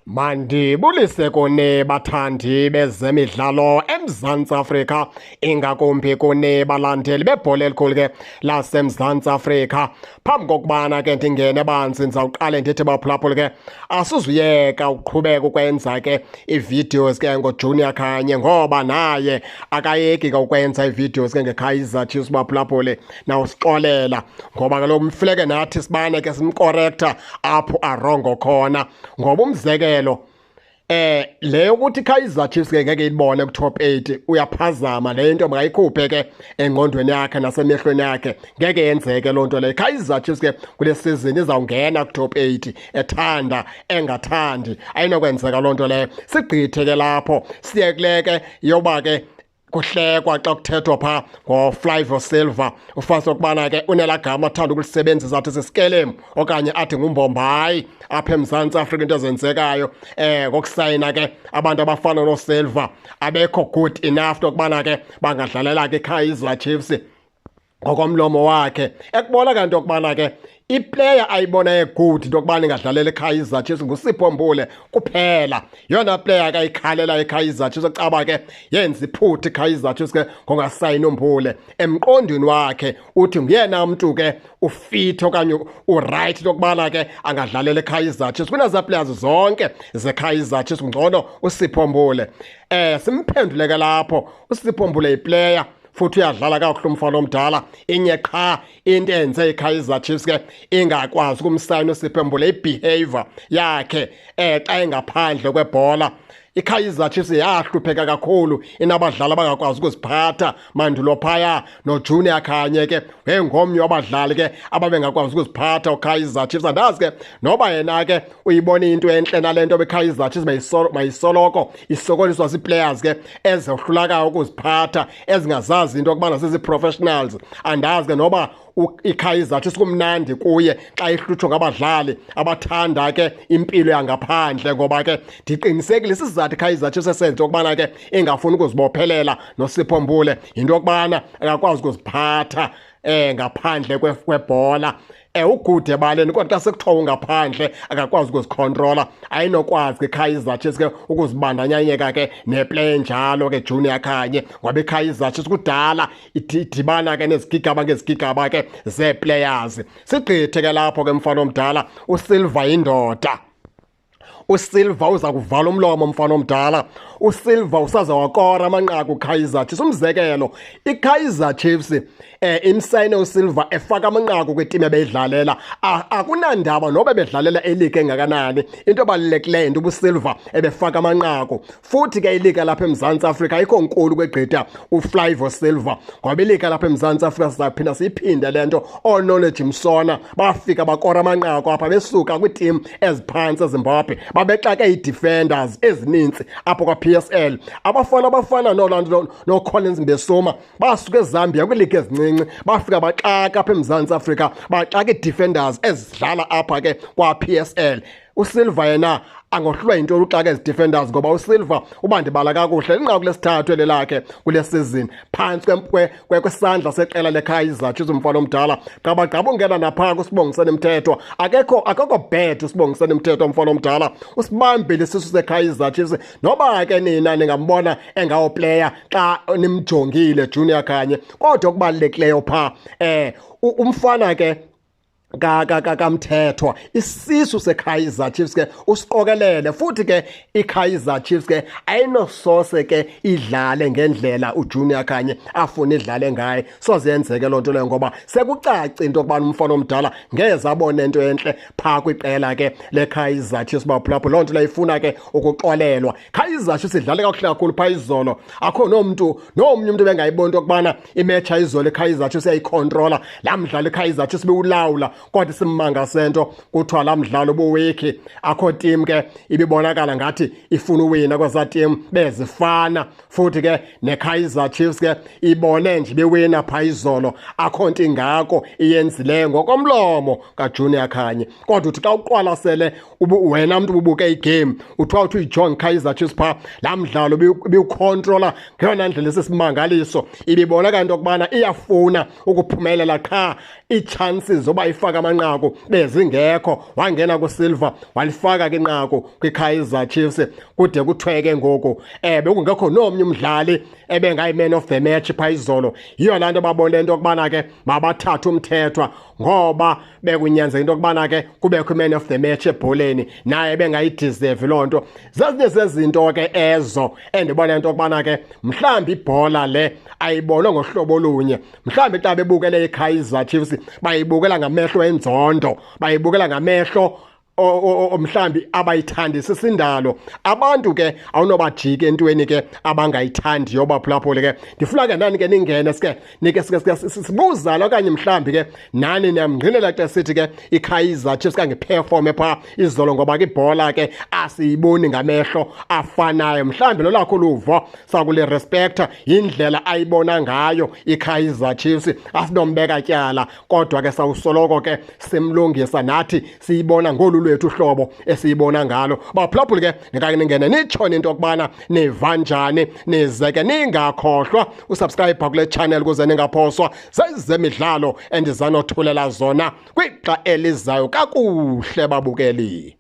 Mandibulise kuni bathandi bezemidlalo eMzantsi Afrika, ingakumbi kuni balandeli bebhola elikhulu ke laseMzantsi Afrika. Phambi kokubana ke ndingene banzi, ndizawuqale ndithi baphulaphuli ke asizuyeka ukuqhubeka ukwenza ke ii-videos ke ngoJunior Khanye, ngoba naye akayeki ke ukwenza ii-videos ke ngeKaizer Chiefs. Baphulaphuli, nawusixolela ngoba kaloku mfuneke nathi sibane ke simcorrecta apho a-wrong khona. Ngoba umzekelo, le yokuthi Kaizer Chiefs ke ngeke ibone ku top 8, uyaphazama. Le nto mayikhuphe ke engqondweni yakhe nasemehlweni yakhe, ngeke yenzeke loo nto leyo. Kaizer Chiefs ke kule season izawungena ku top 8, ethanda engathandi, ayinokwenzeka loo nto leyo. Sigqithe ke lapho, siye kule ke yoba ke kuhlekwa xa kuthethwa phaa ngoFlavio Silva. Ufase ukubana ke unelaa gama athanda ukulisebenzisa, athi sisikelemu okanye athi ngumbombayi apha eMzantsi Afrika. Into ezenzekayo ngokusayina ke abantu abafana noSilva, abekho good enough okubana ke bangadlalela ke iKaizer Chiefs, ngokomlomo wakhe. Ekubona kanti okubana ke iplayer ayibona egood into yokubana ingadlalela iKaizer Chiefs nguSipho Mbule kuphela, yona player kayikhalela iKaizer Chiefs. Caba ke yenza iphutha iKaizer Chiefs ke ngongasayini uMbule. Emqondweni wakhe uthi nguyena mntu ke ufit okanye uright into yokubana ke angadlalela iKaizer Chiefs. Kunezaa players zonke zeKaizer Chiefs, ngcono uSipho Mbule. Simphendule ke lapho, uSipho Mbule yiplayer futhi uyadlala kakuhle umfana omdala. Inye qha into enze iKaizer Chiefs ke ingakwazi ukumsayina uSipho Mbule, ibehavior yakhe xa engaphandle kwebhola. IKaizer Chiefs yahlupheka kakhulu inabadlali abangakwazi ukuziphatha mandulo phaya, noJunior Khanye ke wayengomnye wabadlali ke ababengakwazi ukuziphatha uKaizer Chiefs. Andazi ke noba yena ke uyibona into entle nale nto beKaizer Chiefs mayisoloko isokoliswa zii-players ke ezohlulakayo ukuziphatha, ezingazazi into yokubana zezi-professionals. Andazi ke noba iKaizer Chiefs kumnandi kuye xa ihlutshwa ngabadlali abathanda ke impilo yangaphandle, ngoba ke ndiqinisekile isizathu iKaizer Chiefs esenze ukubana ke ingafuni ukuzibophelela noSipho Mbule yinto yokubana akakwazi ukuziphatha ngaphandle kwebhola. Ugude ebaleni, kodwa xa sekuthiwa ungaphandle akakwazi ukuzikhontrola. Ayinokwazi ke iKaizer Chiefs ke ukuzibandanyanyeka ke neplay enjalo ke, Junior Khanye, ngoba iKaizer Chiefs kudala idibana ke nezigigaba ngezigigaba ke zee-players. Sigqithe ke lapho ke, mfana omdala, uSilva indoda. USilva uza kuvala umlomo, mfana omdala. USilva usaza wakora amanqaku Kaizer Chiefs. Umzekelo, iKaizer Chiefs imsayine uSilva efaka amanqaku kwitimu ebeyidlalela. Akunandaba noba bedlalela eligi engakanani, into ebalulekileyo into ubuSilva ebefaka amanqaku. Futhi ke iligi lapha eMzantsi Afrika ayikho nkulu kwegqitha uFlavio Silva, ngoba iligi lapha eMzantsi Afrika, sizaphinda siyiphinde le nto, ooKnowledge Musona bafika bakora amanqaku apha besuka kwiitimu eziphantsi eZimbabwe, babexake ii-defenders ezinintsi apho kwa-PSL. Abafana abafana noolanto nooCollins Mbesuma basuka eZambia kwiiligi ezincinci, bafika baxaka apha eMzantsi Afrika, baxaka ii-defenders ezidlala apha ke kwa-PSL. USilva yena angohlulwa yintoni uxaka ezi defenders? Ngoba uSilva, uba ndibala kakuhle, inqaku lesithathu eli lakhe kule season phantsi kwesandla seqela leKaizer Chiefs. Umfana omdala, gqabagqaba ungena naphaa kuSibongiseni Mthethwa, akekho bad uSibongiseni Mthethwa. Umfana omdala usibambile isisu seKaizer Chiefs, noba ke nina ningambona engawo player xa nimjongile Junior Khanye, kodwa okubalulekileyo phaa umfana ke kaMthethwa, isisu seKaizer Chiefs ke usiqokelele. Futhi ke iKaizer Chiefs ke ayinosose ke idlale ngendlela uJunior Khanye afuna idlale ngaye, soze yenzeke loo nto leyo, ngoba sekucaca into yokubana umfana omdala ngeze abone into entle phaa kwiqela ke leKaizer Chiefs. Baphulaphula, loo nto leyo ifuna ke ukuxolelwa. Kaizer Chiefs idlale kakuhle kakhulu phaa izolo, akho nomntu nomnye umntu ebengayiboni into yokubana imatch izolo iKaizer Chiefs yayikhontrola laa mdlalo, iKaizer Chiefs bewulawula. Kodwa isimanga sento kuthiwa laa mdlalo ubuweak, akho team ke ibibonakala ngathi ifuna uwina kwezaa team, bezifana. Futhi ke neKaizer Chiefs ke ibone nje bewina phaa izolo, akho nto ingako iyenzileyo ngokomlomo kaJunior Khanye. Kodwa uthi xa uqwalasele wena mntu ubuke igame, uthiwa uthi uyijonge Kaizer Chiefs phaa laa mdlalo ibiwukhontrola ngeyona ndlela esisimangaliso, ibibonakala into yokubana iyafuna ukuphumelela qha. ii-chances zoba ifake amanqaku bezingekho. Wangena kuSilva walifaka ke inqaku kwiKaizer Chiefs. Kude kuthiwe ke ngoku bekungekho nomnye umdlali ebengayi-man of the match phaa izolo. Yiyo laa nto babone into yokubana ke mabathathe uMthethwa, ngoba bekunyanzeleka into yokubana ke kubekho i-man of the match ebholeni, naye bengayideserve loo nto. Zezinye zezinto ke ezo endibona into yokubana ke mhlawumbi ibhola le ayibonwa ngohlobo olunye. Mhlawumbi xa bebukele iKaizer Chiefs bayibukela ngamehlo enzondo, bayibukela ngamehlo mhlawumbi abayithandisisa indalo. Abantu ke awunobajika entweni ke abangayithandiyo. Baphulaphuli ke, ndifuna ke nani ke ningene sike nike sike sibuzane, okanye mhlawumbi ke nani niyamngqinela xa sithi ke iKaizer Chiefs kangeperforme phaa izolo, ngoba ke ibhola ke asiyiboni ngamehlo afanayo. Mhlawumbi lolakho uluvo sakulirespektha, yindlela ayibona ngayo iKaizer Chiefs, asinombeka tyala, kodwa ke sawusoloko ke simlungisa nathi siyibona ngolu lwethu uhlobo esiyibona ngalo. Baphulaphuli ke, nikake ningene nitshone into yokubana niva njani, nize ke ningakhohlwa usubscribe kule channel ukuze ningaphoswa zezemidlalo endizanothulela zona kwixa elizayo. Kakuhle babukeli.